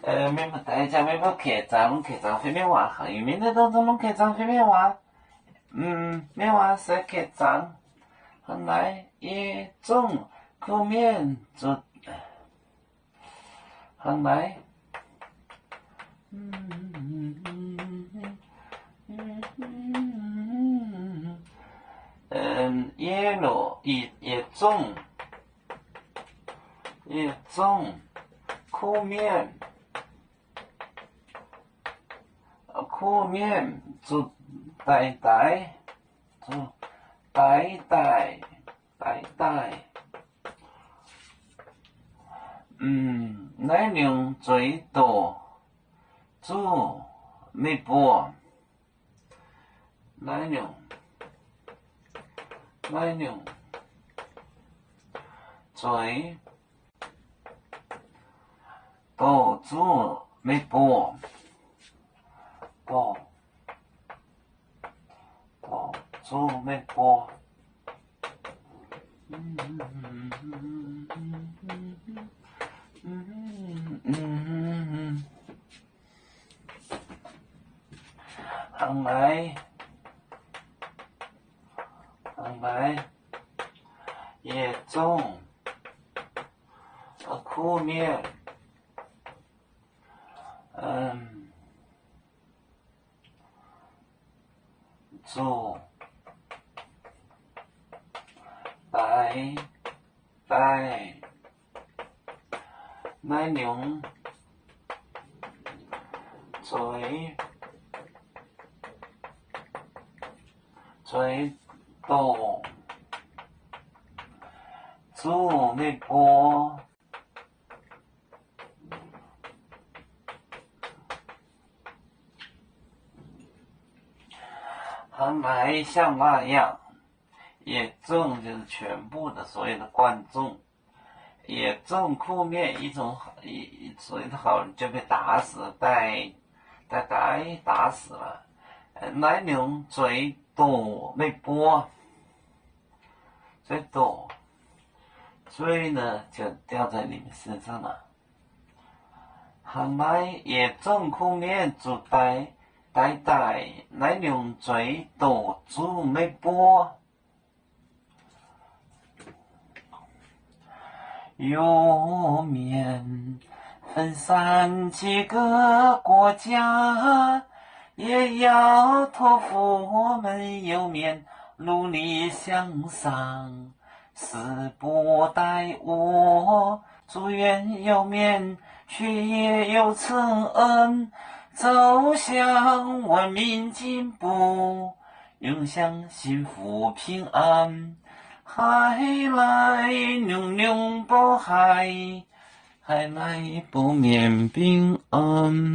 Mienh muoz-doic, jangx meih mbuo kec zaangc, longc kec zaangc fai mienh waac? Haiz mienh naaiv dongh longc kec zaangc fai mienh waac? Mienh waac se kec zaangc. Hnangv naaiv, yie zungv kuv mienh zuqc. Hnangv naaiv, yie loc, yie zungv, yie zungv kuv mienh, kuv mienh zuqc daix daix, zuqc daix daaih, daix daaih naaiv nyungc zueiz doqc zuqc meih mbuo. Naaiv nyungc, naaiv nyungc zueiz doqc zuqc meih mbuo, doqc, doqc zuqc meih mbuo. Hnangv naaiv, hnangv naaiv, yie zungv kuv mienh zuqc daix daaih naaiv nyungc zueiz, zueiz doqc zuqc meih mbuo. Hnangv naaiv, 像那样, 也正就是全部的 所有的观众, 也正 kuv mienh 一种, 所以好就被打死, 带, 带, 带打死了. Naaiv nyungc zueiz doqc meih mbuo. Zueiz doqc, 罪呢，就掉在你们身上了. Hnangv naaiv, 也正 kuv mienh zuqc daix, daix daaih naaiv nyungc zueiz doqc zuqc meih mbuo. 有面分散几个国家，也要托付我们有面努力向上，死不耽误。祝愿有面学业有成恩，走向文明进步， 永享幸福平安。海来永永保海，海来不免平安。